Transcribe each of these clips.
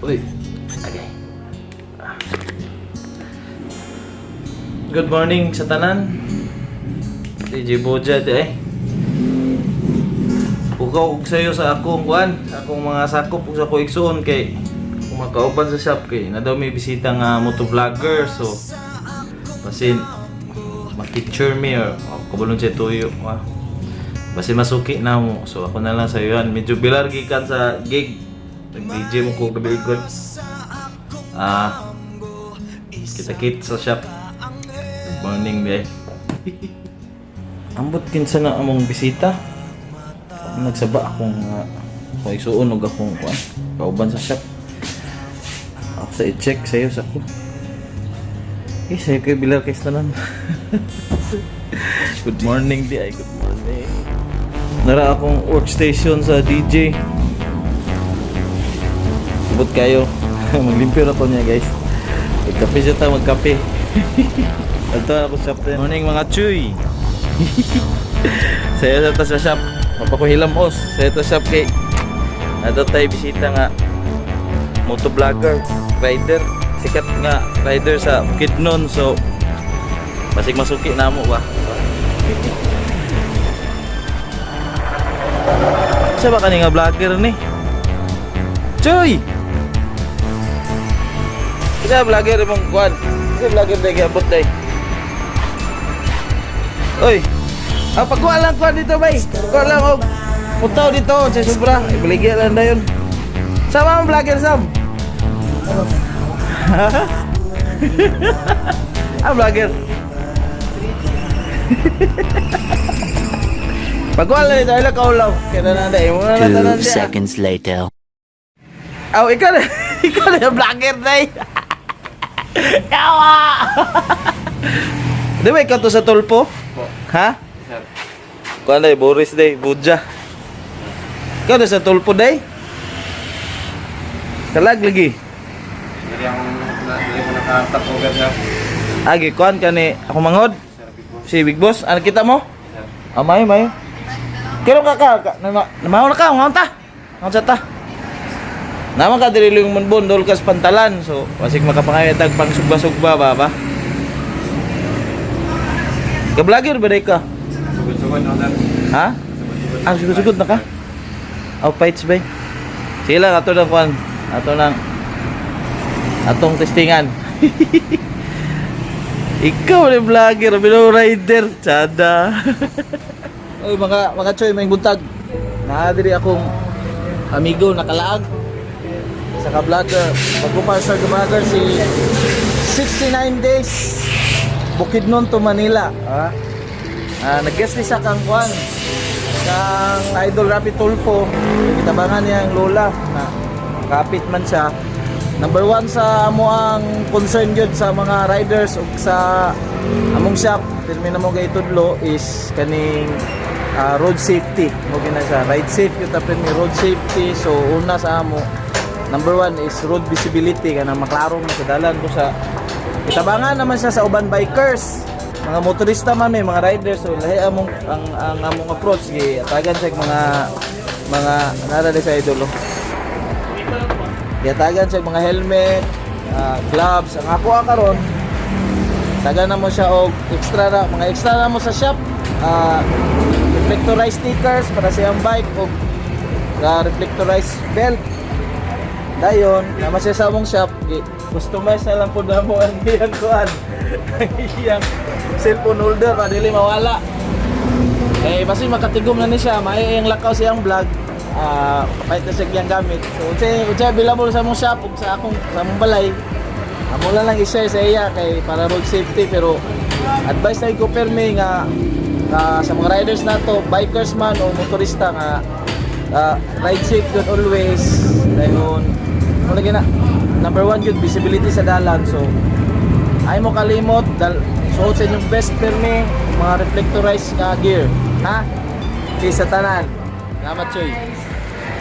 Uy. Okay. Ah. Good morning sa tanan. DJ Boja di eh. Pukaw og sayo sa akong kuan, sa akong mga sakop ug sa akong igsuon kay kung makauban sa shop kay na daw may bisita nga motovlogger, so basin ma-picture me or oh, kabulon siya tuyo ah. Basin masuki na mo, so ako na lang sa yan. Medyo bilar gikan sa gig, nag DJ mo ko gabi god. Ah, kita kit sa shop. Good morning, be. Ambot kinsa na among bisita. Nagsaba akong akong igsuon og akong kuan, kauban sa shop. Ako sa i-check sayo sa ko. Eh, sayo kay bilar kay tanan. Good morning di ay, good morning. Nara akong workstation sa DJ. Ubot kayo. Maglimpyo na ko niya, guys. Magkape siya ta, magkape. Ito ako sa shop din. Morning, mga chuy. Sayo sa ta sa shop. Mapakuhilam os. Sayo ta shop kay ato tayo bisita nga motovlogger, rider, sikat nga rider sa Bukidnon, so basig masuki na mo ba. Sa ba kani nga vlogger ni? Chuy! Isa vlogger mong kuan. Isa vlogger day giabot day. Oy. Ah, pagkuha lang kuan dito, bay. Pagkuha lang og putaw dito sa sobra. Ibaligya lang dayon. Sama ang vlogger, Sam. Ah, vlogger. Pagkuha lang dito, ila kaulaw. Kaya na na mo na Two tanan diya. seconds later. Aw, ikaw na. Ikaw na yung vlogger day. Yawa! Di ba ikaw to sa Tulpo? Ha? Sir. Kuan day, Boris day, Budja. Ikaw na sa Tulpo day? Kalag lagi. Dili akong dili ko naka-stop over, sir. Agi, kuan ka ni ako mangod. Sir, Big Boss. Si Big Boss, ano kita mo? Sir. Ah, mayo, mayo. Kero ka ka, ka na, na, na ka, ngaon ta. Ngaon sa ta. Naman ka diri yung munbon, dol kas pantalan. So, wasig makapangayo tag pang sugba-sugba ba ba? Ka vlogger ba day ka? Sugod-sugod no, sir. Ha? Sugod-sugod. Ah, sugod-sugod na ka? Oh, fights ba? Sige lang, ato lang kuan. Ato lang. Atong testingan. Ikaw ni vlogger, bilo rider, tsada. Oy, mga mga choy, may buntag. Naa diri akong amigo nakalaag sa ka vlogger. Bago pa sa vlogger si 69 days Bukidnon to Manila. Ah. Ah, nag-guest ni siya kang kuan. Kang Idol Rapi Tulfo. Gitabangan niya ang lola na kapit man siya. Number one sa amo ang concern yun sa mga riders ug sa among shop, pirmi na mo tudlo is kaning road safety. Mo gina siya. Ride safe yun ta pirmi road safety. So una sa amo, number one is road visibility, kanang maklaro mo sa dalan ko sa itabangan naman siya sa uban bikers, mga motorista man, may mga riders, so lahi among ang among approach, giatagan siya og mga mga nara sa idol, oh. Giatagan siya og mga helmet, gloves. Ang ako ang karon, tagan na mo siya og extra ra, mga extra na mo sa shop, reflectorized stickers para sa iyang bike og reflectorized belt. Dayon, naman siya sa among shop, customize na lang po na mo ang iyang kuan. Ang iyang cellphone holder para dili mawala. Kay basi makatigom na ni siya, may iyang lakaw siyang vlog. Ah, kapait na siya iyang gamit. So unsay unsay available sa among shop ug sa akong sa among balay. Amo lang lang i-share sa iya kay para road safety, pero advice na ko permi nga sa mga riders nato, bikers man o motorista nga ride safe good always. Dayon mo lagi na number one good visibility sa dalan, so ay mo kalimot dal suot sa inyong best permi mga reflectorized nga gear, ha. Peace sa tanan. Salamat, Choy.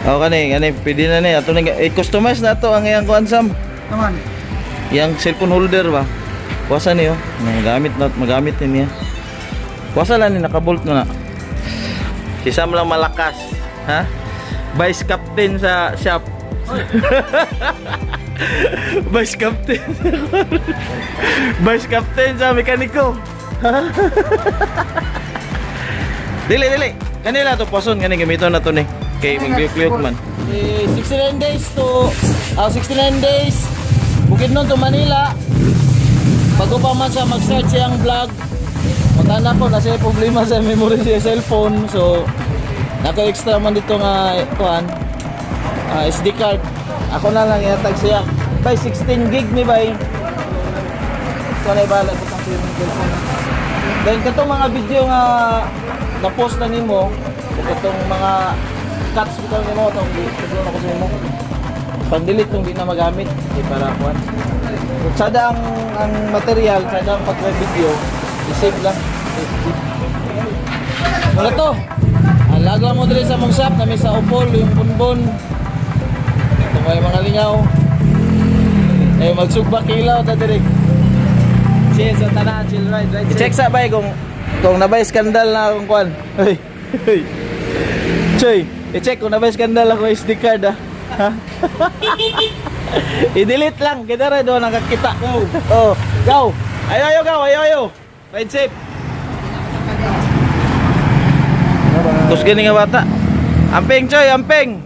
Oh, kani kani pwede na ni ato ni eh, customize na to ang iyang kuan, Sam. Naman. Iyang cellphone holder ba? Kuwasa niyo. Magamit na magamit ni niya. Kuwasa lang ni nakabolt na na. Si Sam lang malakas, ha? Vice captain sa shop. Vice captain. Vice captain sa mekaniko. Dili, dili. Kanila to poson kani gamiton na to ni. Kay magliyok-liyok man. Eh, 69 days to 69 days Bukidnon to Manila. Bago pa man siya mag-start siyang vlog, matanda ko na siya problema sa memory siya cellphone. So, nako extra man dito nga kuan SD card. Ako na lang ihatag siya. Bay 16 gig ni bay. Ko na ibala ko sa iyong cellphone. Then katong mga video nga na-post na nimo, o katong mga cuts bitaw nimo atong gi-upload na ko sa imo. Pang-delete kung di na magamit, di para kuan. Kung sada ang material, sada ang pagka-video, i-save lang. SD. Wala to. Alaga mo diri sa mong shop, nami sa Opol, yung bunbon. Ito may mga lingaw. Eh, magsugba kilaw ta diri. Chill sa tanan, chill ride, ride. I-check sa bay kung nabay skandal na akong kuan. Hey. Hey. Choy, i-check kung nabay skandal ako SD card ah. Ha? I-delete lang, kita ra doon nakakita. Go. Oh, go. Ayo ayo go, ayo ayo. Ride safe. Kus gani nga bata. Amping Choy, amping.